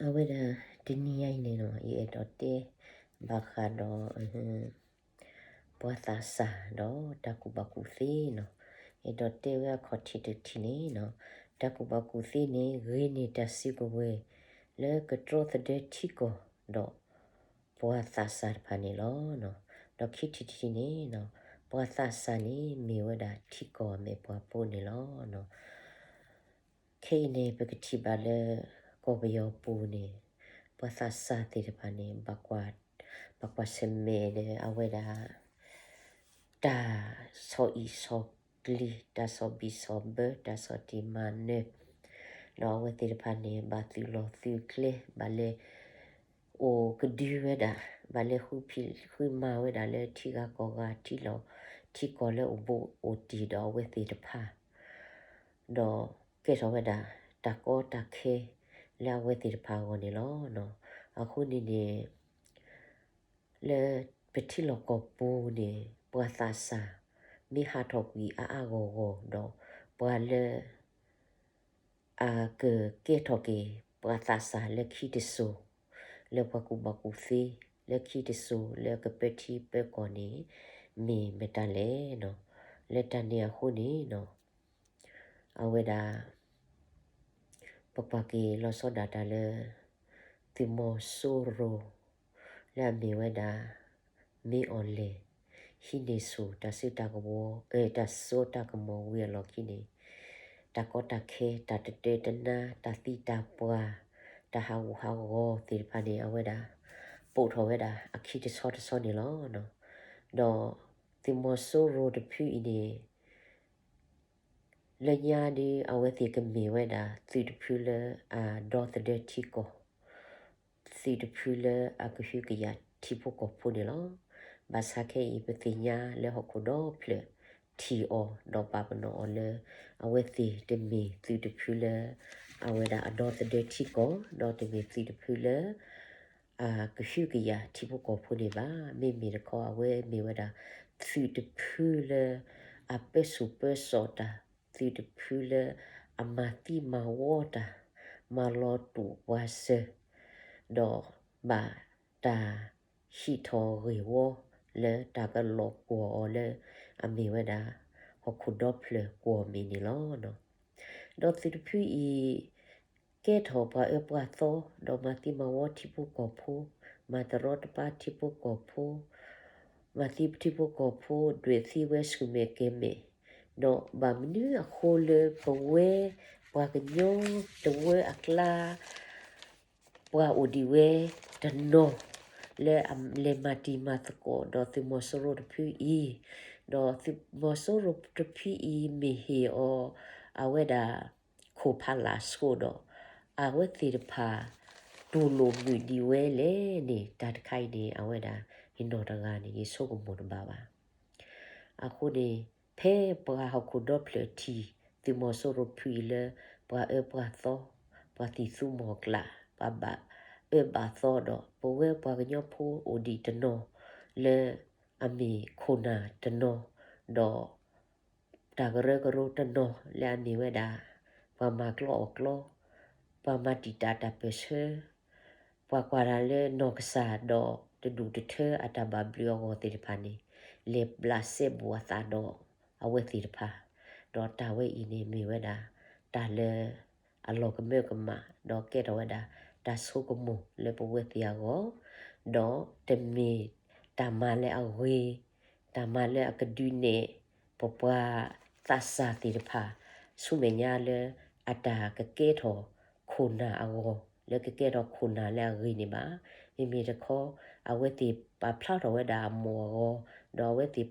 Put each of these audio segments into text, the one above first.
အဝဲဒၣ်တနံၤညါအံၤန့ၣ်နီၤ ယအဲၣ်ဒိးတဲဘၣ်ဃးဒီး ပှၤသးစၢ်ဒီးတၢ်ကူၣ်ဘၣ်ကူၣ်သ့နီၤ. အဲၣ်ဒိးတဲဝဲအခီၣ်ထံးတထံးန့ၣ်နီၤ, တၢ်ကူၣ်ဘၣ်ကူၣ်သ့န့ၣ် ဂ့ၤန့ၢ်တၢ်စုကဝဲၤလၢကတြီသဒၢထံကီၢ်ဒီး ပှၤသးစၢ်တဖၣ်န့ၣ်လီၤ. ဒီးခံထံၣ်တထံၣ်န့ၣ်နီၤ, ပှၤသးစၢ်န့ၣ်မ့ၢ်ဝဲဒၣ်ထံကီၢ်အမဲာ်ပှၤဖိန့ၣ်လီၤ. ခဲအံၤန့ၣ် ပကထံၣ်ဘၣ်လၢ ကီၢ်ပယီၤပူၤန့ၣ် ပှၤသးစၢ်သ့ၣ်တဖၣ်န့ၣ် ဘၣ်ကွၢ်ဆၢၣ်မဲာ်ဒီးအဝဲဒၣ် တၢ်ဆီၣ်အံၣ်ဆီၣ်ကျံၤ တၢ်ဆီၣ်ဘံၣ်ဆီၣ်ဘၢ တၢ်ဆီၣ်တံၢ်မၤနၢၤ, ဒီးအဝဲသ့ၣ်တဖၣ်န့ၣ် ဘၣ်သုးလီၢ်သုးကျဲ ဘၣ်လဲၤ အိၣ်ကဒုဝဲဒၣ် ဘၣ်လဲၤဃုဖံးဃုမၤဝဲဒၣ်လၢထံဂၤကီၢ်ဂၤ ထံလီၢ်ထံကီၢ်လၢအိၣ်ဘူးအိၣ်တံၢ်ဒီးအဝဲသ့ၣ်တဖၣ်, ဒီးကဲထီၣ်ဝဲဒၣ် တၢ်ကီတၢ်ခဲလၢအဝဲသ့ၣ်တဖၣ်အဂီၢ်န့ၣ်လီၤ. အဃိန့ၣ်န့ၣ် လၢပထံလီၢ်ကီၢ်ပူၤန့ၣ် ပှၤသးစၢ် မ့ၢ်ဟးထီၣ်ကွံာ်အါအါဂီၢ်ဂီၢ်ဒီး ပှၤလၢ အကကဲထီၣ်က့ၤ ပှၤသးစၢ်လၢခံတစိၤ လၢပှၤကူၣ်ဘၣ်ကူၣ်သ့ လၢခံတစိၤ လၢကပၢထံပၢကီၢ်န့ၣ် မ့ၢ်မတၤလဲၣ်နီၤ. လၢတၢ်န့ၣ်အဃိန့ၣ်နီၤ အဝဲဒၣ် ပကွၢ်က့ၤလီၤဆီဒၣ်တၢ်လၢ သုးမီၤစိရိၤ လၢအမ့ၢ်ဝဲဒၣ် မ့ၢ်အီၤလဲၣ် ဟံးန့ၢ်ဆူၣ်တၢ်စိတၢ်ကမီၤ တၢ်စိတၢ်ကမီၤဝံၤအလီၢ်ခံန့ၣ် တၢ်ကီတၢ်ခဲ တၢ်တတၢတနါ တၢ်သံတၢ်ပှၢ် တၢ်ဟးဂူာ်ဟးဂီၤသ့ၣ်တဖၣ်န့ၣ် အဝဲဒၣ် ပိာ်ထီၣ်ဝဲဒၣ်အခံတဆီတဆီန့ၣ်လီၤ. ဒီးသုးမီၤစိရိၤတဖုအံၤန့ၣ် လၢညါဒီး အဝဲသ့ၣ်ကမ့ၢ်ဝဲဒၣ်သုးတဖုလၢအဒီသဒၢထံကီၢ် သုးတဖုလၢအကဟုကယာ်ထံဖိကီၢ်ဖိန့ၣ်လီၤ. ဘၣ်ဆၣ်ခဲအံၤ ပသ့ၣ်ညါလၢဟီၣ်ခိၣ်ဒီဖျၢၣ်ထံၣ်အီၤ ဒီးပာ်ပနီၣ်အီၤလၢ အဝဲသ့ၣ်တမ့ၢ်သုးတဖုလၢ အဝဲဒၣ်အဒီသဒၢထံကီၢ် ဒီးတမ့ၢ်သုးတဖုလၢ အကဟုကယာ်ထံဖိကီၢ်ဖိန့ၣ်ဘၣ်. မ့မ့ၢ်တခီ အဝဲမ့ၢ်ဝဲဒၣ် သုးတဖုလၢ အပၢဆူၣ်ပၢစိးတၢ်, သုးတဖုလၢ အမၤသံမၤဝီတၢ်, မၤလီၤတူာ်ပှၤစၢၤ, ဒီးဘၣ်တၢ်ဟံးထီၣ်ဂ့ၢ်ဝီလၢတၢ်ကလီၤကွီၢ်အီၤလၢ အမ့ၢ်ဝဲဒၣ် ဟီၣ်ခိၣ်ဒီဖျၢၣ်ကွီၢ်မ့ၢ်န့ၣ်လီၤ. ဒီးသုးတဖုအံၤ ကဲထီၣ်ပှၤအၢပှၤသီ, ဒီးမၤသံမၤဝီထံဖိကီၢ်ဖိ, မၤတရီတပါထံဖိကီၢ်ဖိ, မၤသံထံဖိကီၢ်ဖိ ဒွဲၣ်သံဝဲဆူၣ်မဲာ်ကဲၤမဲာ်, ဒီးဘၣ်မနုၤအဃိလၢပဝဲ ပှၤကညီတဝၢအကျါ ပှၤအိၣ်ဒံးဝဲတနီၤ လၢအလဲၤမၤတံၤမၤသကိးဒီးသုးမီၤစိရိၤတဖုအံၤ, ဒီးသုးမီၤစိရိၤတဖုအံၤမ့ၢ်ဟ့ၣ်အီၤ အဝဲဒၣ် ခိၣ်ဖးလာ်ဆိဒီး အဝဲသ့ၣ်တဖၣ် တူၢ်လိာ်မုာ်ဒံးဝဲလဲၣ်န့ၣ် တၢ်တခါအံၤန့ၣ် အဝဲဒၣ် ယနီၢ်တဂၤန့ၣ် ယဆိကမိၣ်တဘၣ်ဘၣ်. အဃိန့ၣ် ဖဲပှၤဟီၣ်ခိၣ်ဒီဖျၢၣ်ထံၣ် သုးမီၤစိရိၤတဖုအံၤလၢ ပှၤအၢပှၤသီ, ပှၤသံၣ်သူမီၢ်ကျၢ်, ပှၤဘၣ်အၢဘၣ်သီဒီး ပဝဲပှၤကညီဖိအိၣ်ဒံးတနီၤ လၢအမ့ၢ်ခိၣ်နၢ်တနီၤ, ဒီး တၢ်ကရၢကရိတနီၤလၢအမ့ၢ်ဝဲဒၣ် ပှၤမၤကျီအီၣ်ကျီ, ပှၤမၤတံာ်တာ်တၢ်ပၢၢ်ဆၢ, ပှၤကွၢ်တၢ်လၢနီၢ်ကစၢ်ဒီးတဒူၣ်တထၢအတၢ်ဘၣ်ဘျုးအဂီၢ်သ့ၣ်တဖၣ်န့ၣ် လဲၤဘျးစဲဘူးအသးဒီးအဝဲသ့ၣ်တဖၣ်, ဒီးတၢ်ဝဲအံၤန့ၣ်မ့ၢ်ဝဲဒၣ် တၢ်လၢ အလီၤကမၢကမၣ် ဒီးကဲထီၣ်ဝဲဒၣ် တၢ်ဆိကမိၣ်လၢပဝဲသ့ၣ်အဂီၢ်, ဒီးတမ့ၢ်တၢ်မၤလၢအဂ့ၤ, တၢ်မၤလၢအကဒုးနဲၣ် ပပှၤသးစၢ်သ့ၣ်တဖၣ် ဆူမဲာ်ညါလၢအတၢ်ကကဲထီၣ်ခိၣ်နၢ်အဂီၢ် လၢကကဲထီၣ်ခိၣ်နၢ်လၢအဂ့ၤန့ၣ်ဘၣ်. မ့မ့ၢ်တခီ အဝဲသ့ၣ်ပာ်ဖျါထီၣ်ဝဲဒၣ်အမိၢ်အဂီၢ်, ဒီးအဝဲသ့ၣ်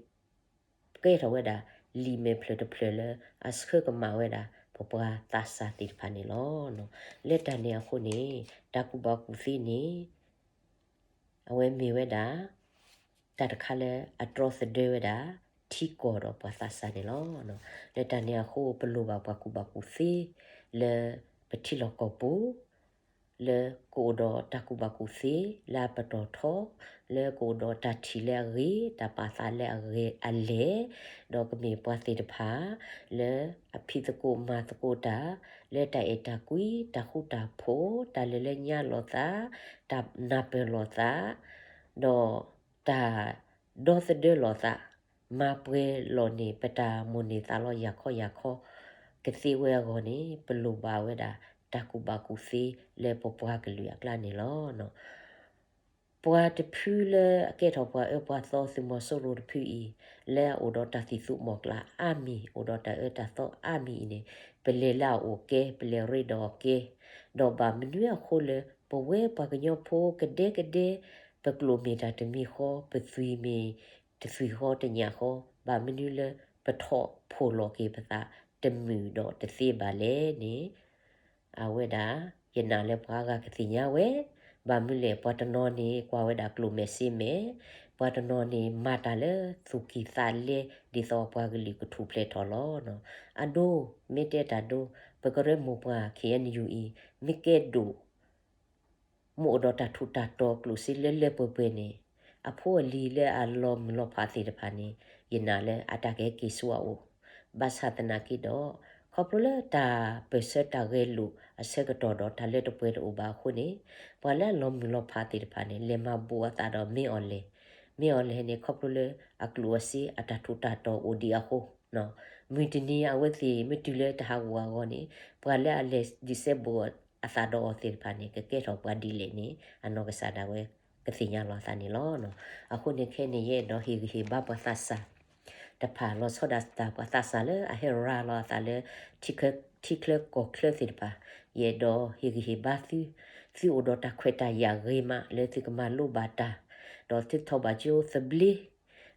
ကဲထီၣ်ဝဲဒၣ် လံာ်မဲာ်ဖျၢၣ်တဖျၢၣ်လၢ အဆှၢကမၣ်ဝဲဒၣ် ပပှၤသးစၢ်သ့ၣ်တဖၣ်န့ၣ်လီၤ. လၢတၢ်န့ၣ်အဃိန့ၣ် တၢ်ကူၣ်ဘၣ်ကူၣ်သ့န့ၣ် အဝဲမ့ၢ်ဝဲဒၣ် တၢ်တခါလၢအတြီသဒၢဝဲဒၣ် ထံကီၢ်ဒီးပှၤသးစၢ်န့ၣ်လီၤ. လၢတၢ်န့ၣ်အဃိ ပလိၣ်ဘၣ်ပှၤကူၣ်ဘၣ်ကူၣ်သ့ လၢပထံလီၢ်ကီၢ်ပူၤ လၢကအိၣ်ဒီးတၢ်ကူၣ်ဘၣ်ကူၣ်သ့လၢအပတီၢ်ထီ, လၢကအိၣ်ဒီးတၢ်ထံၣ်လၢအဂ့ၤ, တၢ်ပာ်သးလၢအဂ့ၤအလဲၢ်, ဒီးကမ့ၢ်ပှၤသ့ၣ်တဖၣ် လၢအဖံးသကိးမၤသကိးတၢ်, လၢတၢ်အဲၣ်တၢ်ကွံ, တၢ်ဃူတၢ်ဖိး, တၢ်လၢာ်လၢညါလိာ်သး, တၢ်နၢ်ပၢၢ်လိာ်သး, ဒီးတၢ်ဒီသဒၢလိာ်သး, မၤပှဲၤလီၤန့ၢ်ပတၢ်မိၣ်န့ၢ်သးလီယၤခီယၤခီ ကသ့ဝဲအဂီၢ်န့ၣ် ပလိၣ်ဘၣ်ဝဲဒၣ် တၢ်ကူၣ်ဘၣ်ကူၣ်သ့လၢပပှၤကလုာ်အကျါန့ၣ်လီၤ. ပှၤတဖုလၢအကဲထီၣ်ပှၤအၢပှၤသီသုးမီၤစိရိၤတဖုအံၤ, လၢအအိၣ်ဒီးတၢ်သံၣ်သူမီၢ်ကျၢ်အါမံၤ, အိၣ်ဒီးတၢ်အၢတၢ်သီအါမံၤအံၤန့ၣ်, ပလဲၤလၢအအိၣ်ကဲ, ပလဲၤရ့ဒီးအီၤကဲ, ဒီးဘၣ်မနုၤအဃိလၢ ပဝဲပှၤကညီဖိကဒဲကဒဲ, ပကျိၣ်မ့ၢ်တၢ်တမံၤဃီ, ပသွံၣ်မ့ၢ်တသွံၣ်ဃီတညၣ်ဃီ, ဘၣ်မနုၤလၢပထီၣ်ဖှိၣ်လီၤက့ၤပသးတမုာ်ဒီးတသ့ဘၣ်လဲၣ်န့ၣ်, အဝဲဒၣ် ယနာ်လၢပှၤအါဂၤကသ့ၣ်ညါဝဲ, ဘၣ်မနုၤလဲၣ် ပှၤတနီၤန့ၣ် ကွၢ်ဝဲဒၣ်ကျိၣ်မဲာ်စ့မဲာ်, ပှၤတနီၤန့ၣ် မၤတၢ်လၢသူၣ်ကံၢ်သးလဲ ဒ်သိးပှၤကလုာ်ကထူၣ်ဖျဲးထီၣ်လီၤ. အဒိ, မ့ၢ်တဲတၢ်ဒိ, ပကရၢမိၢ်ပှၢ် ခ့ၣ်အဲၣ်ယူၣ်အံၤ မ့ၢ်ကဲဒိၣ် မ့ၢ်အိၣ်ဒီးတၢ်ထူးတၢ်တီၤကျိၣ်စ့လၢလၢပှဲၤပှဲၤန့ၣ်, အဖိအလံၤလၢအလီၤမုၢ်လီၤဖးသ့ၣ်တဖၣ်န့ၣ် ယနာ်လၢအတၢ်ကဟဲက့ၤဆူအအိၣ်, ဘၣ်ဆၣ်သနာ်က့ဒီး ခီဖျိလၢတၢ်ပၢၢ်ဆၢတၢ်ဂဲၤလိာ်အဆၢကတီၢ်ဒီးတၢ်လၢတပှဲၤတအိၣ်ဘၣ်အဃိန့ၣ်, ပှၤလၢအလီၤမုၢ်လီၤဖးသ့ၣ်တဖၣ်န့ၣ် လဲၤမၤဘူးအသးဒီးမ့ၢ်အီၤလဲၣ်, မ့ၢ်အီၤလဲၣ်န့ၣ် ခီဖျိလၢအကျိၣ်အစ့အတၢ်ထူးတၢ်တီၤအိၣ်ဒံးအဃိ မုၢ်တနံၤအဝဲသ့ၣ်မ့ၢ်တုၤလၢတၢ်ဟးဂီၤအဂီၢ်န့ၣ်, ပှၤလၢအလဲၤဒုးစဲဘူးအသးဒီးအီၤသ့ၣ်တဖၣ်န့ၣ် ကကဲထီၣ်ပှၤဒ်လဲၣ်န့ၣ် အနီၢ်ကစၢ်ဒၣ်ဝဲကသ့ၣ်ညါလီၤအသးန့ၣ်လီၤ. အဃိန့ၣ်ခဲအံၤန့ၣ် ယအဲၣ်ဒိးဟ့ၣ်ဂံၢ်ဟ့ၣ်ဘါပှၤသးစၢ်တဖၣ် လီၤဆီဒၣ်တၢ်ပှၤသးစၢ်လၢအဟဲရၤလီၤအသးလၢ ထံချၢကီၢ်ချၢသ့ၣ်တဖၣ်, ယအဲၣ်ဒိးဟ့ၣ်ဂံၢ်ဟ့ၣ်ဘါသု, သုအိၣ်ဒီးတၢ်ခွဲးတၢ်ယာ်ဂ့ၤမးလၢသုကမၤလိဘၣ်တၢ်, ဒီးသုထီၣ်ဘၣ်ကၠိသဘျ့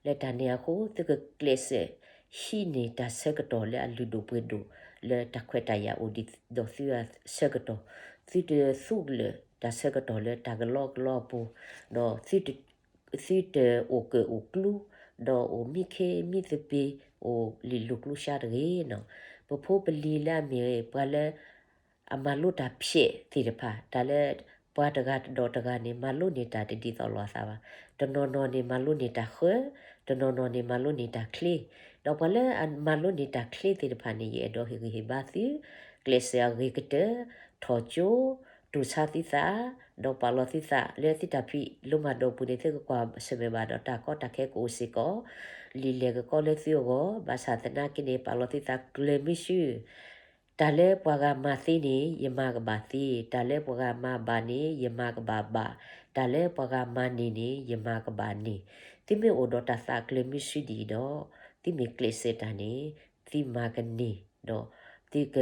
လၢတၢ်န့ၣ်အဃိ သုကကျဲးစၢးဟံးန့ၢ်တၢ်ဆၢကတီၢ်လၢအလုၢ်ဒိၣ်ပှ့ၤဒိၣ် လၢတၢ်ခွဲးတၢ်ယာ်အိၣ်ဒံးဒီးသုအဆၢကတီၢ်, သုတသူၣ်လၢာ်တၢ်ဆၢကတီၢ်လၢတၢ်ကလီကလီအပူၤ, ဒီး သုတအိၣ်ကၢၣ်အိၣ်ကျူ, ဒီးအိၣ်မံခ့မံသပ့ၤ, အိၣ်လံာ်လိၤကျူဆှါတဂ့ၤန့ၣ်, ပဖိပလံၤလၢအမ့ၢ်ပှၤလၢ အမၤလိတၢ်ဖျဲးသ့ၣ်တဖၣ်, တၢ်လၢပှၤတဂၤဒီးတဂၤန့ၣ် မၤလိန့ၢ်တၢ်တဒ်သိးလိာ်အသးဘၣ်. တနီၤနီၤန့ၣ် မၤလိန့ၢ်တၢ်ဃၢ, တနီၤနီၤန့ၣ် မၤလိန့ၢ်တၢ်ချ့, ဒီးပှၤလၢအမၤလိန့ၢ်တၢ်ချ့သ့ၣ်တဖၣ်န့ၣ် ယအဲၣ်ဒိးဟ့ၣ်ဂံၢ်ဟ့ၣ်ဘါသု, ကျဲးစၢးအဂ့ၤကတၢၢ်, ထီၣ်ကၠိ, တူၢ်ဆါသုသး, ဒီးပာ်လီၤသုသးလၢသုတၢ်ဖံးလိမၤဒိးပူၤန့ၣ် သုကကွၢ်ဆၢၣ်မဲာ်ဘၣ်ဒီးတၢ်ကီတၢ်ခဲကအိၣ်စ့ၢ်ကီး, လံာ်လဲၢ်ကကီလၢသုအဂီၢ်, ဘၣ်ဆၣ်သနာ်က့န့ၣ် ပာ်လီၤသုသးကျၢၤမုဆူ တၢ်လၢပှၤဂၤမၤသ့န့ၣ် ယမၤကဘၣ်သ့, တၢ်လၢပှၤဂၤမၤဘၣ်န့ၣ် ယမၤကဘၣ်ဘၣ်, တၢ်လၢပှၤဂၤမၤန့ၢ်န့ၣ် ယမၤကဘၣ်န့ၢ်. သုမ့ၢ်အိၣ်ဒီးတၢ်သးကျၢၤမုဆူဒ်အံၤဒီး, သုမ့ၢ်ကျဲးစၢးတၢ်န့ၣ် သုမၤကန့ၢ်, ဒီးသုက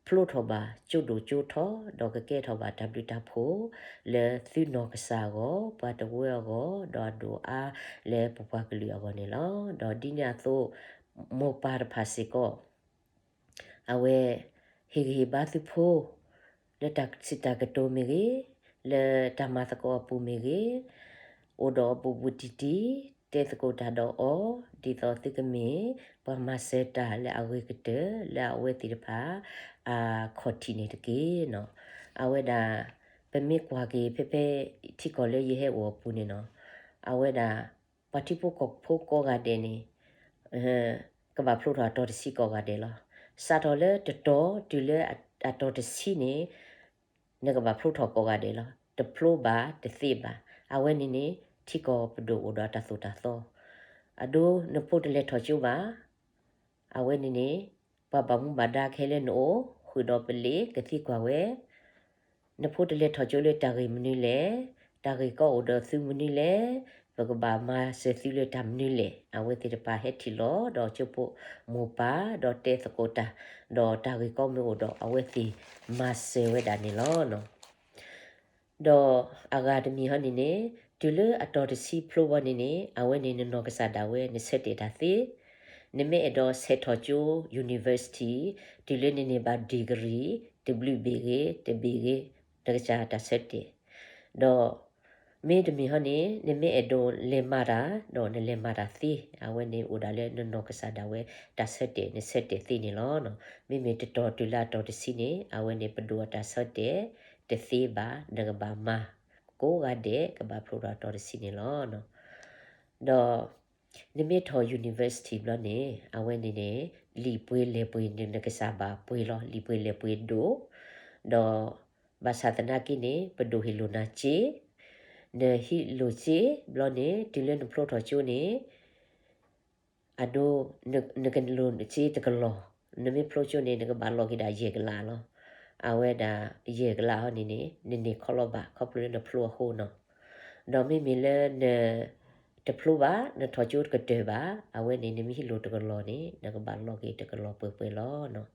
ဖျိထီၣ်ဘၣ်ကၠိဒိၣ်ကၠိထီ, ဒီးကကဲထီၣ်ဘၣ်တၢ်ဘျုးတၢ်ဖှိၣ် လၢသုနီၢ်ကစၢ်အဂီၢ်, ပှၤတဝၢအဂီၢ်, ဒီးအဒိၣ်အါလၢပပှၤကလုာ်အဂီၢ်န့ၣ်လီၤ. ဒီးဒ်န့ၣ်အသိး မိၢ်ပၢ်တဖၣ်စ့ၢ်ကီး အဝဲ ဟ့ၣ်ဂံၢ်ဟ့ၣ်ဘါသုဖိ လၢတၢ်စံးတၢ်ကတိၤမ့ၢ်ဂ့ၤ, လၢတၢ်မၤသကိးအပူၤမ့ၢ်ဂ့ၤ, အိၣ်ဒီးအဘူးဘူးတံၢ်တံၢ်, တဲသကိးတၢ်ဒီးအီၤ, ဒ်သိးသုကမ့ၢ် ပှၤမၤစၢၤတၢ်လၢအဂ့ၤကတၢၢ် လၢအဝဲသ့ၣ်တဖၣ် အခီၣ်ထံးန့ၣ်တက့ၢ်န့ၣ်. အဝဲဒၣ် ပမ့ၢ်ကွၢ်က့ၤဖဲဖဲထံကီၢ်လၢယဟဲအိၣ်အပူၤန့ၣ်န့ၣ်, အဝဲဒၣ် ပှၤထံဖိကီၢ်ဖိကိးဂၤဒဲးန့ၣ် ကဘၣ်ဖျိထီၣ်အတီၤတဆံကိးဂၤဒဲးလီၤ. စးထီၣ်လၢတတီၤတုၤလၢအတီၤတဆံန့ၣ် နကဘၣ်ဖျိထီၣ်ကိးဂၤဒဲးလီၤ. တဖျိဘၣ်တသ့ဘၣ်. အဝဲန့ၣ်န့ၣ် ထံကီၢ်ပဒိၣ်အိၣ်ဒီးတၢ်သိၣ်တၢ်သီ. အဒိ နဖိတလဲၤထီၣ်ကၠိဘၣ်. အဝဲန့ၣ်န့ၣ် ပှၤဘၣ်မူဘၣ်ဒါခဲလၢာ်နအိၣ် ဃုာ်ဒီးပလံာ်ကသံကွၢ်ဝဲ နဖိတလဲၤထီၣ်ကၠိလၢတၢ်ဂ့ၢ်မနုၤလဲၣ်, တၢ်ဂ့ၢ်ကီအိၣ်ဒီးသုမနုၤလဲၣ်, ပကဘၣ်မၤစၢၤသုလၢတၢ်မနုၤလဲၣ်. အဝဲသ့ၣ်တဖၣ်ဟဲထံၣ်လီၤဒီးကၠိဖိမိၢ်ပၢ် ဒီးတဲသကိးတၢ်, ဒီးတၢ်ဂ့ၢ်ကီမ့ၢ်အိၣ်ဒီးအဝဲသ့ၣ်မၤစၢၤဝဲဒၣ်န့ၣ်လီၤ. ဒီးအဂၤတမံၤဟီန့ၣ်န့ၣ် တုၤလၢအတီၤတဆံဖျိဘီန့ၣ်န့ၣ် အဝဲန့ၣ်နနီၢ်ကစၢ်ဒၣ်ဝဲ နဆၢတဲာ်တၢ်သ့, နမ့ၢ်အဲၣ်ဒိးဆဲးထီၣ်ကၠိ university တုၤလၢနန့ၢ်ဘၣ် degree တဘျုးဘ့ၣ်ဂ့ၤ တဘ့ၣ်ဂ့ၤ နကစၢ်တၢ်ဆၢတဲာ်, ဒီး မ့တမ့ၢ်ဟီန့ၣ် နမ့ၢ်အဲၣ်ဒိးလဲၤမၤတၢ် ဒီးနလဲၤမၤတၢ်သ့, အဝဲန့ၣ်အိၣ်ဒၣ်လၢနနီၢ်ကစၢ်ဒၣ်ဝဲ တၢ်ဆၢတဲာ် နဆၢတဲာ်သ့န့ၣ်လီၤ. မ့မ့ၢ်တတီၤတုၤလၢအတီၤတဆံန့ၣ် အဝဲန့ၣ်ပဒိၣ်အတၢ်ဆၢတဲာ် တသ့ဘၣ်, နကဘၣ်မၤကိးဂၤဒဲး ကဘၣ်ဖျိထီၣ်အတီၤတဆံန့ၣ်လီၤ. ဒီး နမ့ၢ်ထီၣ် university ဘျီန့ၣ် အဝဲန့ၣ်န့ၣ် လံာ်ပှ့ၤလဲၢ်ပှ့ၤန့ၣ် နကစၢ်ဘၣ်ပှ့ၤလီၤ. လံာ်ပှ့ၤလဲၢ်ပှ့ၤဒိၣ်, ဒီး ဘၣ်ဆၣ်သနာ်က့န့ၣ် ပဒိၣ်ဟ့ၣ်လိာ်နၤစ့, နဟ့ၣ်လိာ်စ့ဘျီန့ၣ် တုၤလၢနဖျိထီၣ်ကၠိန့ၣ် အဒိ နကလိၣ်စ့တကလီၢ်, နမ့ၢ်ဖျိကၠိန့ၣ် နကဘၣ်လီၢ်က့ၤဒၣ်ယဲၢ်ကလးလီၤ. အဝဲဒၣ်ယဲၢ်ကလးဟီန့ၣ်န့ၣ် နန့ၢ်ခီလီၤဘၣ် ခီဖျိလၢနဖျိအဃိနီၤ. ဒီးမ့မ့ၢ်လၢန တဖျိဘၣ်, နထီၣ်ကၠိတကတၢၢ်ဘၣ်, အဝဲန့ၣ် နမ့ၢ်ဟ့ၣ်လိာ်တကလီၢ်န့ၣ် နကဘၣ်လီၢ်က့ၤတကလီၢ်ပှဲၤပှဲၤလီၤနီၤ.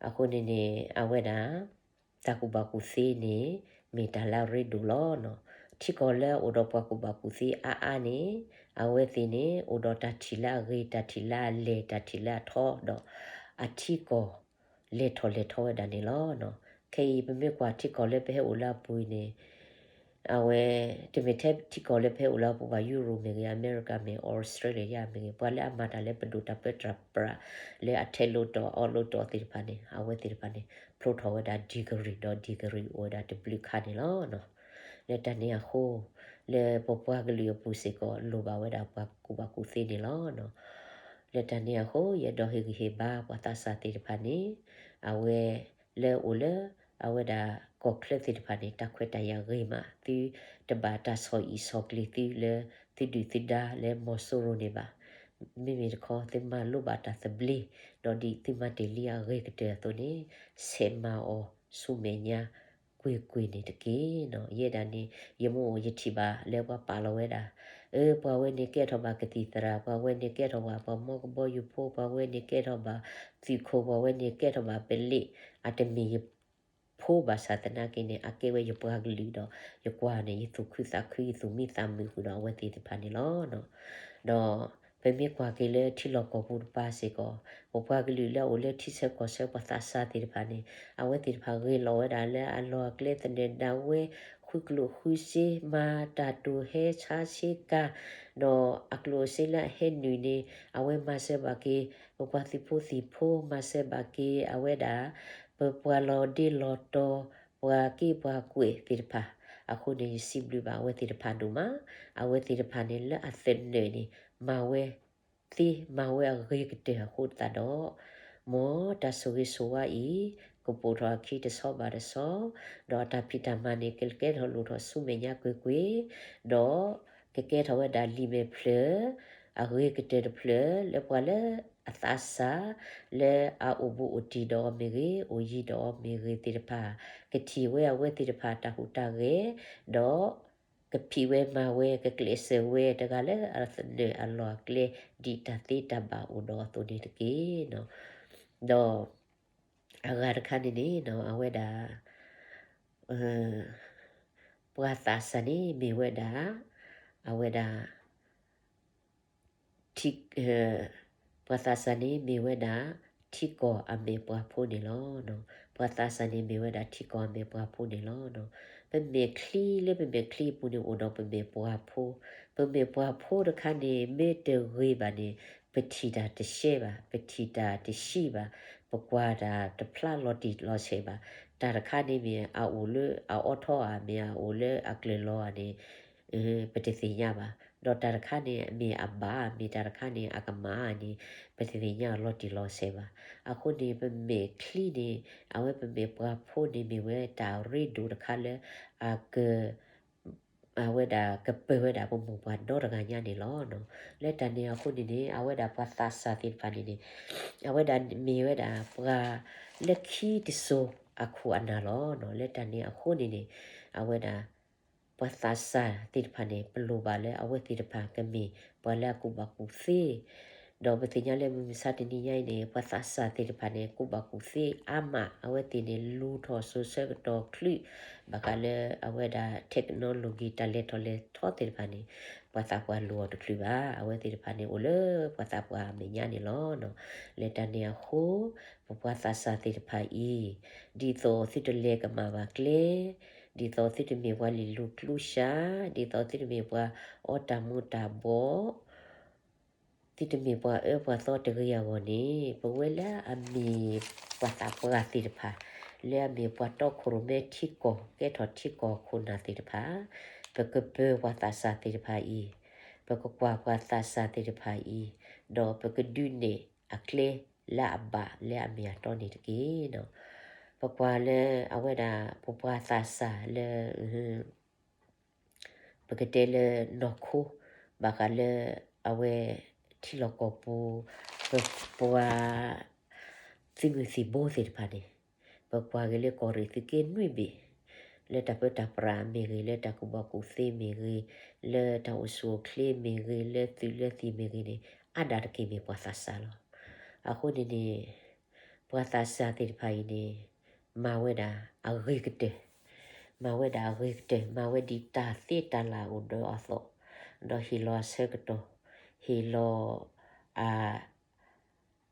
အဃိန့ၣ်န့ၣ် အဝဲဒၣ် တၢ်ကူၣ်ဘၣ်ကူၣ်သ့န့ၣ် မ့ၢ်တၢ်လၢအရ့ဒိၣ်လီၤနီၤ. ထံကီၢ်လၢအအိၣ်ဒီးပှၤကူၣ်ဘၣ်ကူၣ်သ့အါအါန့ၣ် အဝဲသ့ၣ်န့ၣ် အိၣ်ဒီးတၢ်ထံၣ်လၢအဂ့ၤ, တၢ်ထံၣ်လၢအလဲၢ်, တၢ်ထံၣ်လၢအထီ, ဒီးအထံကီၢ်လဲၤထီၣ်လဲၤထီဝဲဒၣ်န့ၣ်လီၤနီၤ. ခဲအံၤပမ့ၢ်ကွၢ်ထံကီၢ်လၢပဟဲအိၣ်လၢအပူၤအံၤန့ၣ် အဝဲ တမ့ၢ်ထဲထံကီၢ်လၢပဟဲအိၣ်လၢအပူၤဘၣ်, ယူရိၣ်မ့ၢ်ဂ့ၤ, အမဲရကၤမ့ၢ်ဂ့ၤ, အီစထြ့လယါမ့ၢ်ဂ့ၤ, ပှၤလၢအမၤတၢ်လၢပဒိၣ်တၢ်ပၢတၢ်ပြး လၢအထဲလိတီၤအီလိတီၤသ့ၣ်တဖၣ်န့ၣ် အဝဲသ့ၣ်တဖၣ်န့ၣ် ဖျိထီၣ်ဝဲဒၣ် degree ဒီး degree အိၣ်ဝဲဒၣ်တဘျုးခါန့ၣ်လီၤနီၤ. လၢတၢ်န့ၣ်အဃိ လၢပပှၤကလုာ်အပူၤစ့ၢ်ကီး လိၣ်ဘၣ်ဝဲဒၣ်ပှၤကူၣ်ဘၣ်ကူၣ်သ့န့ၣ်လီၤနီၤ. လၢတၢ်န့ၣ်အဃိ ယအဲၣ်ဒိးဟ့ၣ်ဂံၢ်ဟ့ၣ်ဘါပှၤသးစၢ်သ့ၣ်တဖၣ်န့ၣ် အဝဲလၢအိၣ်လၢ အဝဲဒၣ်ကီၢ်ချၢသ့ၣ်တဖၣ်န့ၣ် တၢ်ခွဲးတၢ်ယာ်ဂ့ၤမး, သုတဘၣ်တၢ်ဆီၣ်အံၣ်ဆီၣ်ကျ့ၤသုလၢ သုဒုၣ်သုဒါလၢမီၤစိရိၤန့ၣ်ဘၣ်. မ့မ့ၢ်တခီ သုမၤလိဘၣ်တၢ်သဘျ့, ဒီးဒ်သုမၤတ့ၢ်လံအဂ့ၤကတၢၢ်အသိးန့ၣ် ဆဲးမၤအီၤဆူမဲာ်ညါ ကွ့ၢ်ကွ့ၢ်န့ၣ်တက့ၢ်နီၤ. ယဲဒၣ်န့ၣ် ယမိၢ်အိၣ်ယထံၣ်ဘၣ်လၢပှၤပာ်လီၤဝဲဒၣ်, အၢ ပှၤဝဲန့ၣ်ကဲထီၣ်ဘၣ်ကသံၣ်သရၣ်, ပှၤဝဲန့ၣ်ကဲထီၣ်ဘၣ်ပှၤမီကဘီယူၤဖိ, ပှၤဝဲန့ၣ်ကဲထီၣ်ဘၣ်သုးခိၣ်, ပှၤဝဲန့ၣ်ကဲထီၣ်ဘၣ်ပလ့း, အတမ့ၢ်ယဖိဘၣ်ဆၣ်သနာ်က့န့ၣ် အကဲဝဲယပှၤကလုာ်ဒီး ယကွၢ်န့ၣ် ယသူၣ်ခုသးခု ယသူၣ်မံသးမုာ်ဃုာ်ဒီးအဝဲသ့ၣ်တဖၣ်န့ၣ်လီၤ. ဒီးပမ့ၢ်ကွၢ်က့ၤလၢထံလီၢ်ကီၢ်ပူၤတပၤစ့ၢ်ကီး ပပှၤကလုာ်လၢအအိၣ်လၢထံဆၢကီၢ်ဆၢပှၤသးစၢ်သ့ၣ်တဖၣ်န့ၣ် အဝဲသ့ၣ်တဖၣ်ဂ့ၤလီၤဝဲဒၣ်လၢအလီၢ်အကျဲ သနၢၣ်ဒၣ်ဝဲ ဃုကျိၣ်ဃုစ့ မၤတၢ်တိၢ်ဟဲဆါဆ့ကၤ, ဒီးအကျိၣ်အစ့လၢအဟဲနုာ်န့ၣ် အဝဲမၤစၢၤဘၣ်က့ၤ ပပှၤသုးဖိသံၣ်ဖိ မၤစၢၤဘၣ်က့ၤ အဝဲဒၣ် ပပှၤလီၤဒ့လီၤတီၤ ပှၤက့ပှၤကွဲးသ့ၣ်တဖၣ်, အဃိန့ၣ် ယစံးဘျုးဘၣ်အဝဲသ့ၣ်တဖၣ်ဒိၣ်မး, အဝဲသ့ၣ်တဖၣ်န့ၣ် လၢအသနၢၣ်န့ၣ် မၤဝဲသ့ မၤဝဲအဂ့ၤကတၢၢ်အဃိသတးဒီး မ်တၢ်ဆိၣ်ဂ့ၤဆိၣ်ဝါအံၤ ကပိာ်ထီၣ်အခံတဆီဘၣ်တဆီ, ဒီးတၢ်ဖံးတၢ်မၤန့ၣ် ကကဲထီၣ်လိၣ်ထီၣ်ဆူမဲာ်ညါကွ့ၢ်ကွ့ၢ်, ဒီးကကဲထီၣ်ဝဲဒၣ်လံာ်မဲာ်ဖျၢၣ် အဂ့ၤကတၢၢ်တဖျၢၣ် လၢပှၤလၢအသးစၢ် လၢအအိၣ်ဘူးအိၣ်တံၢ်ဒီးအီၤမ့ၢ်ဂ့ၤ, အိၣ်ယံၤဒီးအီၤမ့ၢ်ဂ့ၤသ့ၣ်တဖၣ် ကထံၣ်ဝဲအဝဲသ့ၣ်တဖၣ်တၢ်ဟူးတၢ်ဂဲၤ, ဒီးကဖံးဝဲမၤဝဲ ကကျဲးစၢးဝဲတဂၤလၢအသနၢၣ်အလီၢ်အကျဲ ဒ်တၢ်သ့တၢ်ဘၣ်အိၣ်ဒီးအသိးန့ၣ်တက့ၢ်နီၤ. ဒီးအဂၤတခါန့ၣ်န့ၣ် အဝဲဒၣ် ပှၤသးစၢ်န့ၣ်မ့ၢ်ဝဲဒၣ် အဝဲဒၣ် ထံ ပှၤသးစၢ်န့ၣ်မ့ၢ်ဝဲဒၣ် ထံကီၢ်အမဲာ်ပှၤဖိန့ၣ်လီၤ. ပှၤသးစၢ်န့ၣ်မ့ၢ်ဝဲဒၣ်ထံကီၢ်အမဲာ်ပှၤဖိန့ၣ်လီၤ. ပမဲာ်ချံလၢပမဲာ်ချံအပူၤန့ၣ်အိၣ်ဒီးပမဲာ်ပှၤဖိ, ပမဲာ်ပှၤဖိတခါန့ၣ် မ့ၢ်တဂ့ၤဘၣ်န့ၣ် ပထံၣ်တၢ်တရှဲဘၣ်, ပထံၣ်တၢ်တဆံးဘၣ်, ပကွၢ်တၢ်တဖျါလီၤတံၢ်လီၤဆဲးဘၣ်. တၢ်တခါန့ၣ်မ့ၢ်အအိၣ်လၢအအိးထီၣ်ဧါ, မ့ၢ်အအိၣ်လၢအကျၢၤလီၤဧါန့ၣ် ပတသ့ၣ်ညါဘၣ်. ဒီးတၢ်တခါန့ၣ် မ့ၢ်အဘၣ်, မ့ၢ်တၢ်တခါန့ၣ် အကမၣ်န့ၣ် ပတသ့ၣ်ညါလီၤတံၢ်လီၤဆဲးဘၣ်. အဃိန့ၣ် ပမဲာ်ချံန့ၣ် အဝဲပမဲာ်ပှၤဖိန့ၣ် မ့ၢ်ဝဲတၢ်ရ့ဒိၣ်တခါလၢ အက အဝဲဒၣ်ကပၢၤဝဲဒၣ်ပမိၢ်ပှၢ်ဒီတဂၤညါန့ၣ်လီၤ. လၢတၢ်န့ၣ်အဃိန့ၣ်န့ၣ် အဝဲဒၣ်ပှၤသးစၢ်သ့ၣ်တဖၣ်န့ၣ်န့ၣ် အဝဲဒၣ်မ့ၢ်ဝဲဒၣ်ပှၤလၢခံတစိၤအခိၣ်အနၢ်လီၤ. လၢတၢ်န့ၣ်အဃိန့ၣ်န့ၣ် အဝဲဒၣ် ပှၤသးစၢ်သ့ၣ်တဖၣ်န့ၣ် ပလိၣ်ဘၣ်လၢအဝဲသ့ၣ်တဖၣ်ကမ့ၢ်ပှၤလၢအကူၣ်ဘၣ်ကူၣ်သ့, ဒီးပသ့ၣ်ညါလၢမုၢ်မဆါတနံၤညါအံၤန့ၣ် ပှၤသးစၢ်သ့ၣ်တဖၣ်န့ၣ် ကူၣ်ဘၣ်ကူၣ်သ့အါမး, အဝဲသ့ၣ်န့ၣ်လူၤထီၣ်စိၤဆၢကတီၢ်ချုး ဘၣ်ဃးလၢအဝဲဒၣ် technology တၢ်လဲၤထီၣ်လဲၤထီသ့ၣ်တဖၣ်န့ၣ် ပှၤသးပှၢ်လူၤအီၤတချုးဘၣ်. အဝဲသ့ၣ်တဖၣ်န့ၣ် အိၣ်လၢပှၤသးပှၢ်အမဲာ်ညါန့ၣ်လီၤ. လၢတၢ်န့ၣ်အဃိ ပပှၤသးစၢ်သ့ၣ်တဖၣ်အံၤ ဒ်သိးသုတလဲၤကမၣ်ဘၣ်ကျဲ, ဒ်သိးသုတမ့ၢ်ပှၤလံၣ်လူၤကျူစှၤ, ဒ်သိးသုတမ့ၢ်ပှၤအီတၢ်မူၤတၢ်ဘှီး, သုတမ့ၢ်ပှၤအၢပှၤသီတဂ့ၤအဂီၢ်န့ၣ် ပဝဲလၢအမ့ၢ်ပှၤသးပှၢ်သ့ၣ်တဖၣ် လၢအမ့ၢ်ပှၤတီခိၣ်ရိၣ်မဲထံကီၢ် ကဲထီၣ်ထံကီၢ်ခိၣ်နၢ်သ့ၣ်တဖၣ်, ပကပၢၤပှၤသးစၢ်သ့ၣ်တဖၣ်အံၤ, ပကကွၢ်ပှၤသးစၢ်သ့ၣ်တဖၣ်အံၤ, ဒီးပကဒုးနဲၣ်အကျဲလၢအဘၣ်လၢအမ့ၢ်အတီန့ၣ်တက့ၢ်. ပကွၢ်လၢအဝဲဒၣ် ပပှၤသးစၢ်လၢ ပကတဲလၢနီၢ်ခိ, ဘၣ်ဃးလၢအဝဲထံလီၢ်ကီၢ်ပူၤ ပပှၤသုးမုၢ်သံၣ်ဘိသ့ၣ်တဖၣ်န့ၣ်, ပကွၢ်က့ၤလၢကီၢ်ရ့ၣ်သုးက့နွံဘ့ၣ်, လၢတၢ်ပၢတၢ်ပြးမ့ၢ်ဂ့ၤ, လၢတၢ်ကူၣ်ဘၣ်ကူၣ်သ့မ့ၢ်ဂ့ၤ, လၢတၢ်အိၣ်ဆူၣ်အိၣ်ချ့မ့ၢ်ဂ့ၤ, လၢသုးလၢသံၣ်မ့ၢ်ဂ့ၤန့ၣ်, အါဒၣ်တက့ၢ်မ့ၢ်ပှၤသးစၢ်လီၤ. အဃိန့ၣ်န့ၣ် ပှၤသးစၢ်သ့ၣ်တဖၣ်အံၤန့ၣ် မၤဝဲဒၣ်အဂ့ၤကတၢၢ်, မၤဝဲဒၣ်အဂ့ၤကတၢၢ်, မၤဝဲဒ်တၢ်သ့တၢ်လၢ်အိၣ်ဒီးအသီၣ်, ဒီးဟ့ၣ်လီၤအဆၢကတီၢ်, ဟ့ၣ်လီၤ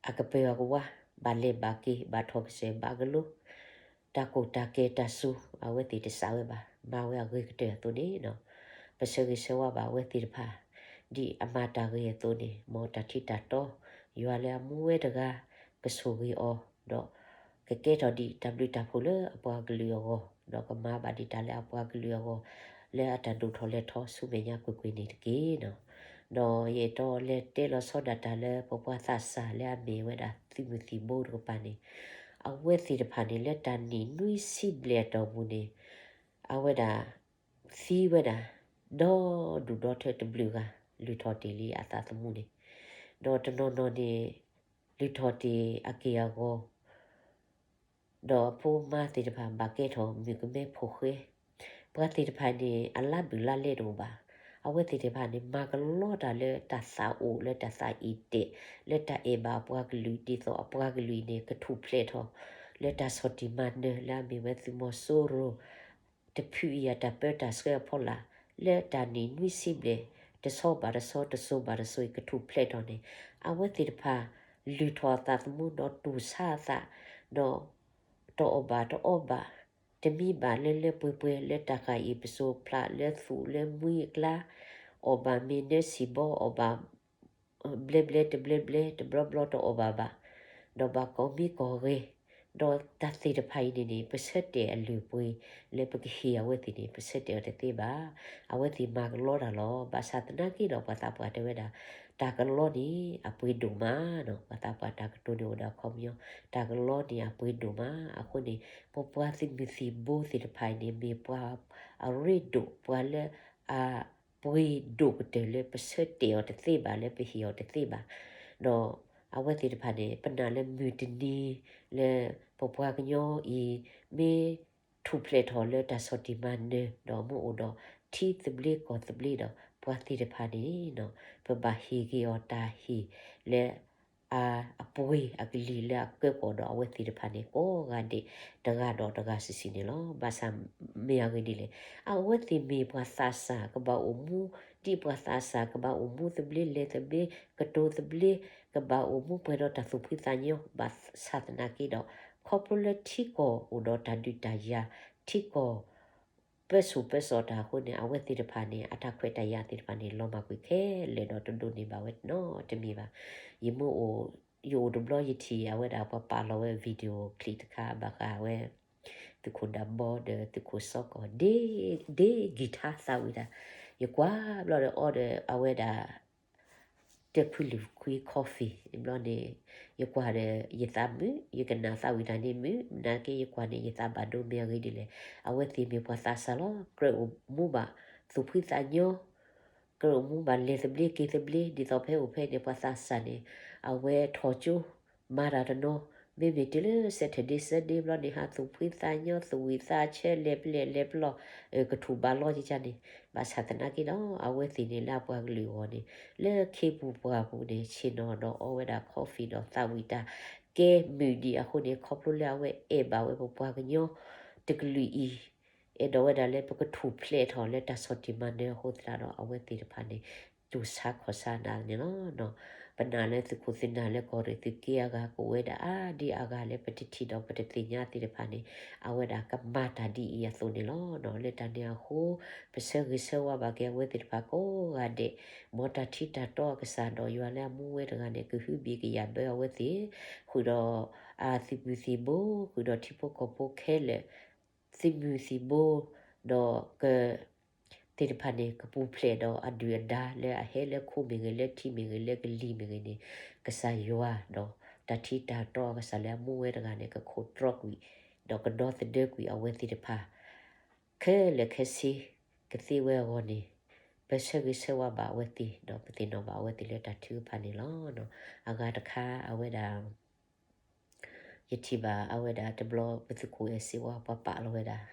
အကပၢၤအကဝါ, ဘၣ်လဲၤဘၣ်က့ၤ, ဘၣ်ထီၣ်ကစၢၢ်ဘၣ်ကလိ, တၢ်ကိၢ်တၢ်ကဲၤတၢ်စူၤ အဝဲသ့ၣ်တစးဝဲဘၣ်, မၤဝဲအဂ့ၤကတၢၢ်အသိးန့ၣ်, ပဆၢဂ့ၤဆၢဝါဘၣ်အဝဲသ့ၣ်တဖၣ်, ဒ်အမၤတၢ်ဂ့ၤအသိးန့ၣ်, မ်တၢ်ထံတၢ်တီ, ယွၤလၢအမူဝဲတဂၤ, ကဆိၣ်ဂ့ၤအီၤ, ဒီးကကဲထီၣ်ဒံးတၢ်ဘျုးတၢ်ဖှိၣ်လၢအပှၤကလုာ်အဂီၢ်, ဒီးကမၤဘၣ်ဒံးတၢ်လၢအပှၤကလုာ်အဂီၢ်, လၢအတၢ်ဒိၣ်ထီၣ်လဲၤထီၣ်ဆူမဲာ်ညါကွ့ၢ်ကွ့ၢ်န့ၣ်တက့ၢ်. ဒီးယအဲၣ်ဒိးလဲၤတဲလီၤဆီဒၣ်တၢ်လၢပပှၤသးစၢ်လၢအမ့ၢ်ဝဲဒၣ်သုးမုၢ်သံၣ်ဘိတကပၤန့ၣ်, အဝဲသ့ၣ်တဖၣ်န့ၣ် လၢတၢ်နံၣ်နွံဆံဘျဲၣ်အတီၢ်ပူၤန့ၣ်, အဝဲဒၣ်သံဝဲဒၣ် ဒီဒူၣ်ဒီထၢတဘျုးဂၤ, လုၢ်ထီၣ်တ့ၢ်လံအသးသမူန့ၣ်, ဒီးတနီၤနီၤန့ၣ် လုၢ်ထီၣ်တ့ၢ်အက့ၢ်အဂီၤ ဒီးအဖိအမါသ့ၣ်တဖၣ်ဘၣ်ကဲထီၣ်မုၣ်ကမဲဖိဃဲ, ပှၤသ့ၣ်တဖၣ်န့ၣ် အလါဘုၣ်လါလဲတအိၣ်ဘၣ်. အဝဲသ့ၣ်တဖၣ်န့ၣ် မၤကလီတၢ်လၢတၢ်သးအိၣ် လၢတၢ်သးအံၣ်တဲာ်, လၢတၢ်အဲၣ်ဘၣ်အပှၤကလုာ် ဒ်သိးအပှၤကလုာ်အံၤန့ၣ် ကထူၣ်ဖျဲးထီၣ် လၢတၢ်ဆီၣ်တံၢ်မၤနၢၤ လၢအမ့ၢ်ဝဲသုးမီၤစိရိၤ တဖုအံၤအတၢ်ပၢတၢ်ဆှၢအဖီလာ်, လၢတၢ်နံၣ်နွံဆံဘျဲၣ် တဆီဘၣ်တဆီ တစိၤဘၣ်တစိၤအံၤ ကထူၣ်ဖျဲးထီၣ်န့ၣ်, အဝဲသ့ၣ်တဖၣ် လုၢ်ထီၣ်အသးသမူ ဒီးတူၢ်ဆါအသး, ဒီးတအီၣ်ဘၣ်တအီဘၣ်, တမံဘၣ်လၢလၢပှဲၤပှဲၤ လၢတၢ်ဃၢ်အံၤပစိၤဖျး လၢသူၣ်လၢမှံအကျါ, အီၣ်ဘၣ်မ့ၤနၢဆံၣ်ဘီ အီၣ်ဘၣ် ဘျဲဘျဲတဘျဲဘျဲ တဘျီဘျီတအီၣ်ဘၣ်ဘၣ်, ဒီးဘၣ်ကိးမံကိးဂဲၤ, ဒီးတၢ်သ့ၣ်တဖၣ်အံၤန့ၣ်န့ၣ် ပဆၢတဲာ်အလုၢ်အပှ့ၤ လၢပကဟ့ၣ်အဝဲသ့ၣ်န့ၣ် ပဆၢတဲာ်အီၤတသ့ဘၣ်. အဝဲသ့ၣ်မၤကလီတၢ်လီၤ. ဘၣ်ဆၣ်သနာ်က့ဒီး ပှၤသးပှၢ်တဲဝဲဒၣ်, တၢ်ကလီန့ၣ် အပှ့ၤဒိၣ်မးနီၤ. ပှၤသးပှၢ်တၢ်ကတိၤန့ၣ်အိၣ်ဒီးအခီပညီ, တၢ်ကလီန့ၣ်အပှ့ၤဒိၣ်မး. အဃိန့ၣ် ပပှၤသုးမုၢ်သံၣ်ဘိသ့ၣ်တဖၣ်အံၤန့ၣ် မ့ၢ်ပှၤအရ့ဒိၣ် ပှၤလၢအ ပှ့ၤဒိၣ်ကတၢၢ်လၢပဆၢတဲာ်အီၤတသ့ဘၣ် လၢပဟ့ၣ်အီၤတသ့ဘၣ်. ဒီးအဝဲသ့ၣ်တဖၣ်န့ၣ် ပနာ်လၢမုၢ်တနံၤ လၢပပှၤကညီအံၤ မ့ၢ်ထူၣ်ဖျဲးထီၣ်လၢတၢ်ဆီၣ်တံၢ်မၤနၢၤ ဒီးမ့ၢ်အိၣ်ဒီးထံသဘျ့ကီၢ်သဘျ့ဒီး ပှၤသ့ၣ်တဖၣ်န့ၣ် ပဘၣ်ဟ့ၣ်က့ၤအီၤတၢ်ဟ့ၣ်လၢ အပှ့ၤအကလံၤလၢအကဲကီးဒီးအဝဲသ့ၣ်တဖၣ်န့ၣ် ကိးဂၤဒဲး တဂၤဒီးတဂၤစုာ်စုာ်န့ၣ်လီၤ. ဘၣ်ဆၣ်မ့ၢ်အဂ့ၢ်ဒ်လဲၣ်, အဝဲသ့ၣ်မ့ၢ်ပှၤသးစၢ် ကဘၣ်အိၣ်မူ ဒ်ပှၤသးစၢ် ကဘၣ်အိၣ်မူသဘျ့လဲၤသဘျ့ ကတိၤသဘျ့ ကဘၣ်အိၣ်မူပှဲၤဒီးတၢ်သူၣ်ဖှံသးညီ ဘၣ်ဆၣ်သနာ်က့ဒီး ခီဖျိလၢထံကီၢ်အိၣ်ဒီးတၢ်ဒုးတၢ်ယၤ ထံကီၢ် ပၢဆူၣ်ပၢစိးတၢ်အဃိန့ၣ် အဝဲသ့ၣ်တဖၣ်န့ၣ် အတၢ်ခွဲးတၢ်ယာ်သ့ၣ်တဖၣ်န့ၣ် လီၤမၢ်ကွံာ်ခဲလၢာ်ဒီးတဒိးန့ၢ်ဘၣ်ဝဲနီတမံၤဘၣ်. ယမ့ၢ်အိၣ် ယအိၣ်တဘျီယထံၣ်အဝဲဒၣ်ပှၤပာ်လီၤဝဲ video clip တခါ ဘၣ်ဃးဝဲ သုးခိၣ်ဒၢဘီဒီးသုးခိၣ်စီကီၢ် ဒ့ ဒ့ကံၢ်ထါသးဝံၣ်တၢ်, ယကွၢ်ဘျီဒီးအီဒီးအဝဲဒၣ် တဖုလံၣ်ခွံ coffee ဘျီန့ၣ် ယကွၢ်ဒီးယသးမုာ် ယကနၣ်သးဝံၣ်တၢ်န့ၣ်မုာ် နာ်က့ယကွၢ်န့ၣ် ယသးဘၣ်ဒိ မ့ၢ်အဂ့ၢ်ဒ်လဲၣ်, အဝဲသ့ၣ်မ့ၢ်ပှၤသးစၢ်လီၤ. ကြၢးအိၣ်မူဘၣ်သူၣ်ဖှံသးညီ ကြၢးအိၣ်မူဘၣ်လဲၤသဘျ့က့ၤသဘျ့ ဒ်သိးဖဲအိၣ်ဖဲန့ၣ် ပှၤသးစၢ်န့ၣ် အဝဲထီၣ်ကၠိ မၤတၢ်တနီၤ, မ့မ့ၢ်တုၤလၢ Saturday Sunday ဘျီန့ၣ် ဟးသူၣ်ဖှံသးညီ သူၣ်ဝံၣ်သးဆၢ လဲၤပျဲၢ်လဲၤပျီၢ် ကထူၣ်ဘၣ်လီၤကကန့ၣ်, ဘၣ်ဆၣ်သနာ်က့ဒီး အဝဲသ့ၣ်န့ၣ်လၢအပှၤကလုာ်အဂီၢ်န့ၣ် လၢခ့ပူၤပှၢ်ပူၤန့ၣ် ဆ့ၣ်နီၤဒီးအီဝဲဒၣ် coffee ဒီးသးဝံၣ်တၢ် ကဲမုာ်ဒံးအဃိန့ၣ် ခီဖျိလၢအဝဲအဲၣ်ဘၣ်ဝဲပပှၤကညီတကလုာ်အံၤ အဲၣ်ဒိးဝဲဒၣ်လၢပကထူၣ်ဖျဲးထီၣ်လၢတၢ်ဆီၣ်တံၢ်မၤနၢၤအဃိသတးဒီး အဝဲသ့ၣ်တဖၣ်န့ၣ် တူၢ်ဆါခီၣ်ဆါနၤန့ၣ်လီၤ. ပနာ်လၢသုးခိၣ်သုးနၢ်လၢကီၢ်ရ့ၣ်သုးက့အဂၤ ကအိၣ်ဝဲဒၣ်အါဒံအါဂၤလၢပတထံၣ်ဒီးပတသ့ၣ်ညါသ့ၣ်တဖၣ်န့ၣ် အဝဲဒၣ်ကမၤတၢ်ဒ်အံၤအသိးန့ၣ်လီၤ. လၢတၢ်န့ၣ်အဃိ ပဆၢဂ့ၤဆၢဝါဘၣ်က့ၤအဝဲသ့ၣ်တဖၣ်ကိးဂၤဒဲး, မ်တၢ်ထံတၢ်တီအကစၢ်ဒီးယွၤလၢအမူဝဲတဂၤန့ၣ် ကဟုဘံၣ်ကယာ်ဘၢအဝဲသ့ၣ်, ဃုာ်ဒီး အသုးမုၢ်သံၣ်ဘိ ဃုာ်ဒီးထံဖိကီၢ်ဖိခဲလၢာ် သုးမုၢ်သံၣ်ဘိ ဒီးက သ့ၣ်တဖၣ်န့ၣ် ကပူၤဖျဲးဒီးအဒုၣ်အဒါလၢအဟဲလၢခိၣ်မ့ၢ်ဂ့ၤ လၢထံမ့ၢ်ဂ့ၤ လၢကလံၤမ့ၢ်ဂ့ၤန့ၣ် ကစၢ်ယွၤဒီးတၢ်ထံတၢ်တီအကစၢ်လၢအမူဝဲတဂၤန့ၣ် ကခိးတြီကွံာ် ဒီးကဒီသဒၢကွံာ်အဝဲသ့ၣ်တဖၣ် ခဲလၢာ်ခဲဆ့ ကသ့ဝဲအဂီၢ်န့ၣ် ပဆၢဂ့ၤဆၢဝါဘၣ်အဝဲသ့ၣ် ဒီးပသ့ၣ်နီၣ်ဘၣ်အဝဲသ့ၣ်လၢတၢ်ထုကဖၣ်န့ၣ်လီၤ. အဂၤတခါအဝဲဒၣ် ယထံၣ်ဘၣ်အဝဲဒၣ်တဘျီ ပသုးခိၣ်အဲၣ်စ့ဝါ ပှၤပာ်လီၤဝဲဒၣ်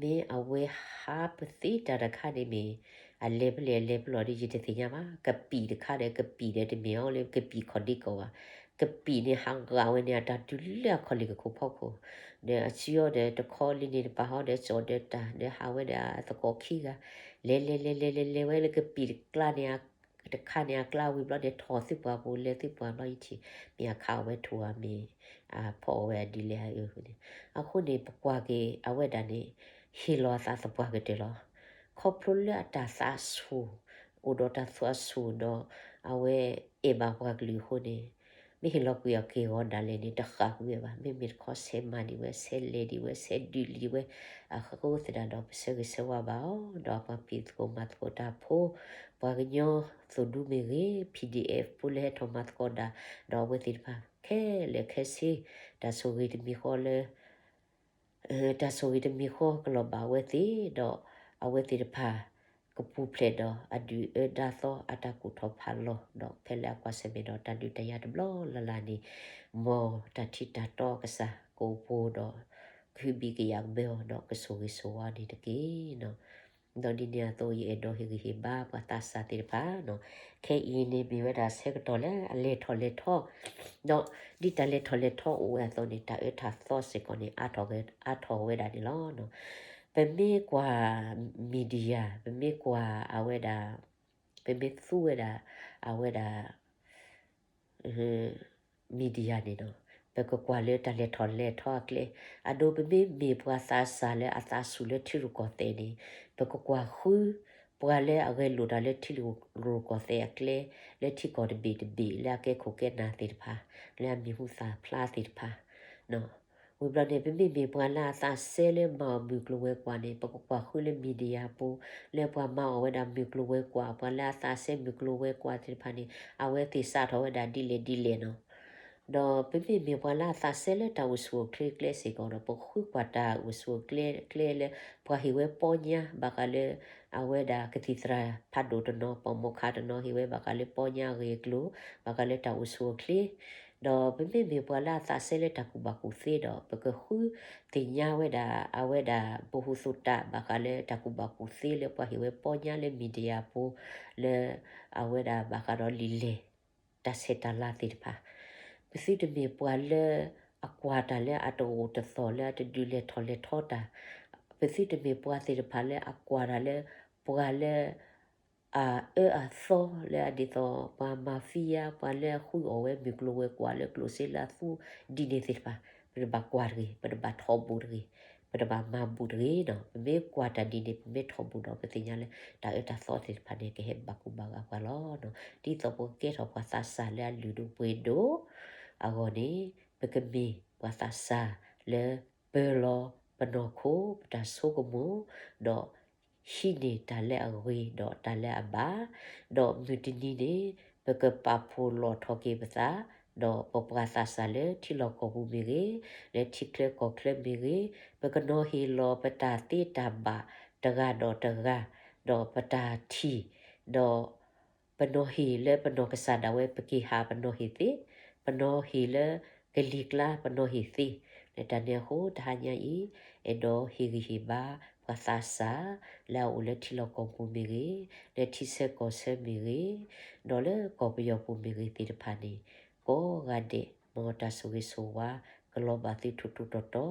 မ့ၢ်အဝဲဟးပသ့တၢ်တခါန့ၣ်မ့ၢ် အလဲၤဖဲလဲၣ်အလဲၤဖဲလဲၣ်ဒီးယတသ့ၣ်ညါဘၣ်. ကပံာ်တခါဒီး ကပံာ်ဒီးတမ့ၢ်အီၤလၢကပံာ်ခီၣ်ဒ့ကီၢ်ဘၣ်. ကပံာ်န့ၣ်ဟးဂာ်ဝဲန့ၣ် အတၢ်တုၤလၢအခီၣ်လ့ၣ်ကခိၣ်ဖီခိၣ် ဒီးအစုအီၤဒီးတခီလံန့ၣ် တပာ်ဟီဒီး ကၠီၣ်ဒီးတၢ် ဒီးဟးဝဲဒီးအသကိးခံဂၤ လဲၤလဲၤလဲၤလဲၤလဲၤလဲၤဝဲလၢကပံာ်တကျါန့ၣ် တခါန့ၣ် အကျါဝံၤဘျီန့ၣ် ထီၣ်သုးပှၢ်ပူၤ လဲၤသုးပှၢ်ဘျီ ယထံၣ် မ့ၢ်အခးအီၤဝဲထိၣ်ဧါ မ့ၢ်အဖီၣ်အီၤဝဲဒ်လဲၣ်ဧါန့ၣ်. အဃိန့ၣ် ပကွၢ်က့ၤအဝဲဒၣ်န့ၣ် ဟ့ၣ်လီၤအသးသပှၢ်ကတၢၢ်လီၤ. ခီဖျိလၢအတၢ်သးဆူၣ် အိၣ်ဒီးတၢ်သးဆူၣ်ဒီး အဝဲအဲၣ်ဘၣ်ပှၤကလုာ်အဃိန့ၣ် မ့ၢ်ဟ့ၣ်လီၤကွံာ်အီၤက့ၤဂီၤဒၣ်လဲာ်န့ၣ် တဃၣ်ကွံာ်ဝဲဘၣ်. မ့မ့ၢ်တခီ ဆဲးမၤဒံးဝဲ ဆဲးလဲၤဒံးဝဲ ဆဲးဒုးလံဝဲ အဃိသတးဒီး ပဆၢဂ့ၤဆၢဝါဘၣ်အီၤ ဒီးပှၤဖံးသကိးမၤသကိးတၢ်ဖိ ပှၤကညီ သိၣ်ဒူမ့ၢ်ဂ့ၤ PDF ဖိလၢဟဲထီၣ်မၤသကိးဒၣ် ဒီးအဝဲသ့ၣ်တဖၣ် ခဲလၢာ်ခဲဆ့ တၢ်ဆိၣ်ဂ့ၤတမံၤဃီလၢ တၢ်ဆိၣ်ဂ့ၤတမံၤဃီကလီၤဘၣ်အဝဲသ့ၣ် ဒီးအဝဲသ့ၣ်တဖၣ် ကပူၤဖျဲးဒီးအဒုၣ်အဒါသီအတၢ်ကူၣ်ထီၣ်ဖးလီၤ ဒီးဖဲလၢအကွၢ်ဆၢၣ်မဲာ်ဒီးတၢ်ဒုးတၢ်ယၤတဘျီလၢ်လၢ်န့ၣ် မ်တၢ်ထံတၢ်တီအကစၢ်ကအိၣ်ဖှိၣ်ဒီး ကဟုဘံၣ်ကယာ်ကဘၢအီၤ ဒီးကဆိၣ်ဂ့ၤဆိၣ်ဝါအီၤန့ၣ်တက့ၢ်. ဒီးဒ်န့ၣ်အသိး ယအဲၣ်ဒိးဟ့ၣ်ဂံၢ်ဟ့ၣ်ဘါပှၤသးစၢ်သ့ၣ်တဖၣ်, ခဲအံၤန့ၣ်မ့ၢ်ဝဲဒၣ်ဆၢကတီၢ်လၢအလဲၤထီၣ်လဲၤထီ, ဒီးဒ်တၢ်လဲၤထီၣ်လဲၤထီအိၣ်ဝဲအသိးန့ၣ် တၢ်အၢတၢ်သီစ့ၢ်ကီးန့ၣ် အါထီၣ်ဝဲဒၣ်န့ၣ်လီၤ. ပမ့ၢ်ကွၢ် media, ပမ့ၢ်ကွၢ်အဝဲဒၣ်, ပမ့ၢ်သူဝဲဒၣ် အဝဲဒၣ် media န့ၣ်ဒီး ပကကွၢ်လၢတၢ်လဲၤထီၣ်လဲၤထီအကျဲ, အဒိပမ့မ့ၢ်ပှၤသးစၢ်လၢအသးဆူၣ်လၢထံရူၢ်ကီၢ်သဲးန့ၣ်, ပကကွၢ်ဃု ပှၤလၢအဂဲၤလိာ်တၢ်လၢထံရူၢ်ကီၢ်သဲးအကျဲ, လၢထံကီၢ်တဘ့ၣ်တဘ့ၣ် လၢအကဲခိၣ်ကဲနၢ်သ့ၣ်တဖၣ်, လၢအမံၤဟူသၣ်ဖျါသ့ၣ်တဖၣ် ဝံၤဘျီန့ၣ် ပမ့မ့ၢ်ပှၤလၢအသးစဲလၢမၤအီၣ်မုၢ်ကျိၤဝဲၤကွာ်န့ၣ် ပကကွၢ်ဃုလၢ media ပူၤ လၢပှၤမၤအီၣ်ဝဲဒၣ်မုၢ်ကျိၤဝဲၤကွာ်, ပှၤလၢအသးစဲမုၢ်ကျိၤဝဲၤကွာ်သ့ၣ်တဖၣ်န့ၣ် အဝဲသ့ၣ်စးထီၣ်ဝဲဒၣ်ဒ်လဲၣ်ဒ်လဲၣ်နီၤ. ဒီးပမ့မ့ၢ်ပှၤလၢအသးစဲလၢတၢ်အိၣ်ဆူၣ်အိၣ်ချ့ကျဲစ့ၢ်ကီးဒီး ပဃုကွၢ်တၢ်အိၣ်ဆူၣ်အိၣ်ချ့ကျဲလၢ ပှၤဟ့ၣ်ဝဲပီညါ ဘၣ်ဃးလၢ အဝဲဒၣ်ကသံၣ်သရၣ်ဖးဒိၣ်တနီၤ ပိာ်မိၢ်ခးတနီၤ ဟ့ၣ်ဝဲဘၣ်ဃးလၢပီညါအဂ့ၢ်အကျိၤ, ဘၣ်ဃးလၢတၢ်အိၣ်ဆူၣ်အိၣ်ချ့ ဒီးပမ့မ့ၢ်ပှၤလၢအသးစဲလၢတၢ်ကူၣ်ဘၣ်ကူၣ်သ့ဒီး ပကဃုသ့ၣ်ညါဝဲဒၣ် အဝဲဒၣ် ပဟူးသူၣ်တၢ် ဘၣ်ဃးလၢတၢ်ကူၣ်ဘၣ်ကူၣ်သ့လၢပှၤဟ့ၣ်ဝဲပီညါလၢ media ပူၤ လၢ အဝဲဒၣ်ဘၣ်ဃးဒီးလံာ်လဲၢ် တၢ်ဆဲးတၢ်လၤသ့ၣ်တဖၣ်, ပသုတမ့ၢ်ပှၤလၢအကွၢ်တၢ်လၢအတအိၣ်တသီၣ် လၢအတဒုးလဲၤထီၣ်လဲၤထီတၢ်, ပသုတမ့ၢ်ပှၤသ့ၣ်တဖၣ်လၢအကွၢ်တၢ်လၢ ပှၤလၢ အအၢအသီလၢအဒ်သိး ပှၤမၤဖံယါ ပှၤလၢအဃုအီၣ်ဝဲမုၢ်ကျိၤဝဲၤကွာ်လၢကျိၣ်စ့လၢအသူဒ်န့ၣ်သ့ၣ်တဖၣ်, ပတဘၣ်ကွၢ်တဂ့ၤ, ပတဘၣ်ထီၣ်ဘူးတဂ့ၤ, ပတဘၣ်မၤဘူးတဂ့ၤနီၤ. ပမ့ၢ်ကွၢ်တၢ်ဒ်န့ၣ် ပမ့ၢ်ထီၣ်ဘူးဒီး ပသ့ၣ်ညါလၢ တၢ်အၢတၢ်သီသ့ၣ်တဖၣ်န့ၣ် ကဟဲဘၣ်ကူဘၣ်ဂာ်ပှၤလီၤ. ဒ်သိးပကကဲထီၣ်ပှၤသးစၢ်လၢအလုၢ်ဒိၣ်ပှ့ၤဒိၣ်အဂီၢ်န့ၣ် ပကမ့ၢ်ပှၤသးစၢ်လၢ ပၢလီၤပနီၢ်ခိ ပတၢ်ဆိကမိၣ်, ဒီးဟံးန့ၢ်တၢ်လၢအဂ့ၤ ဒီးတၢ်လၢအဘၣ်, ဒီးမုၢ်တနံၤန့ၣ် ပကပာ်ဖှိၣ်လီၢ်ထီၣ်က့ၤပသး, ဒီးပပှၤသးစၢ်လၢထံလီၢ်ကီၢ်ပူၤမ့ၢ်ဂ့ၤ, လၢထံချၢကီၢ်ချၢမ့ၢ်ဂ့ၤ, ပကနီၤဟ့ၣ်လီၤပတၢ်သ့တၢ်ဘၣ်တဂၤဒီးတဂၤ, ဒီးပတၢ်ထံၣ်, ဒီး ပနီၤဟ့ၣ်လၢပနီၢ်ကစၢ်ဒၣ်ဝဲ ပက့ၤဟးပနီၤဟ့ၣ်သ့, ပနီၤဟ့ၣ်လၢကလံၤကျါပနီၤဟ့ၣ်သ့, လၢတၢ်န့ၣ်အဃိ တဟါညါအံၤ အဲၣ်ဒိးဟ့ၣ်ဂံၢ်ဟ့ၣ်ဘါ ပှၤသးစၢ် လၢအအိၣ်လၢထံလီၢ်ကီၢ်ပူၤမ့ၢ်ဂ့ၤ, လၢထံဆၢကီၢ်ဆၢမ့ၢ်ဂ့ၤ, ဒီးလၢကီၢ်ပယီၤပူၤမ့ၢ်ဂ့ၤသ့ၣ်တဖၣ်န့ၣ် ကိးဂၤဒဲး မ်တၢ်ဆိၣ်ဂ့ၤဆိၣ်ဝါ ကလီၤဘၣ်သုထူထူတီတီ,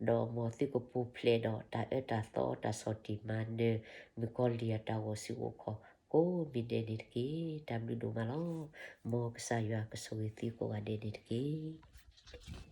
ဒီးမ်သုကပူၤဖျဲးဒီးတၢ်အၢတၢ်သီ တၢ်ဆီၣ်တံၢ်မၤနၢၤ မုၣ်ကီၤလံၢ်အတၢ်ဂီၤဆူၣ်အိၣ်ခိး ကိးမံၤဒဲးန့ၣ်တက့ၢ်. တၢ်ဘျုးဒိၣ်မးလီၤ. မ်ကစၢ်ယွၤကဆိၣ်ဂ့ၤသုကိးဂၤဒဲးန့ၣ်တက့ၢ်.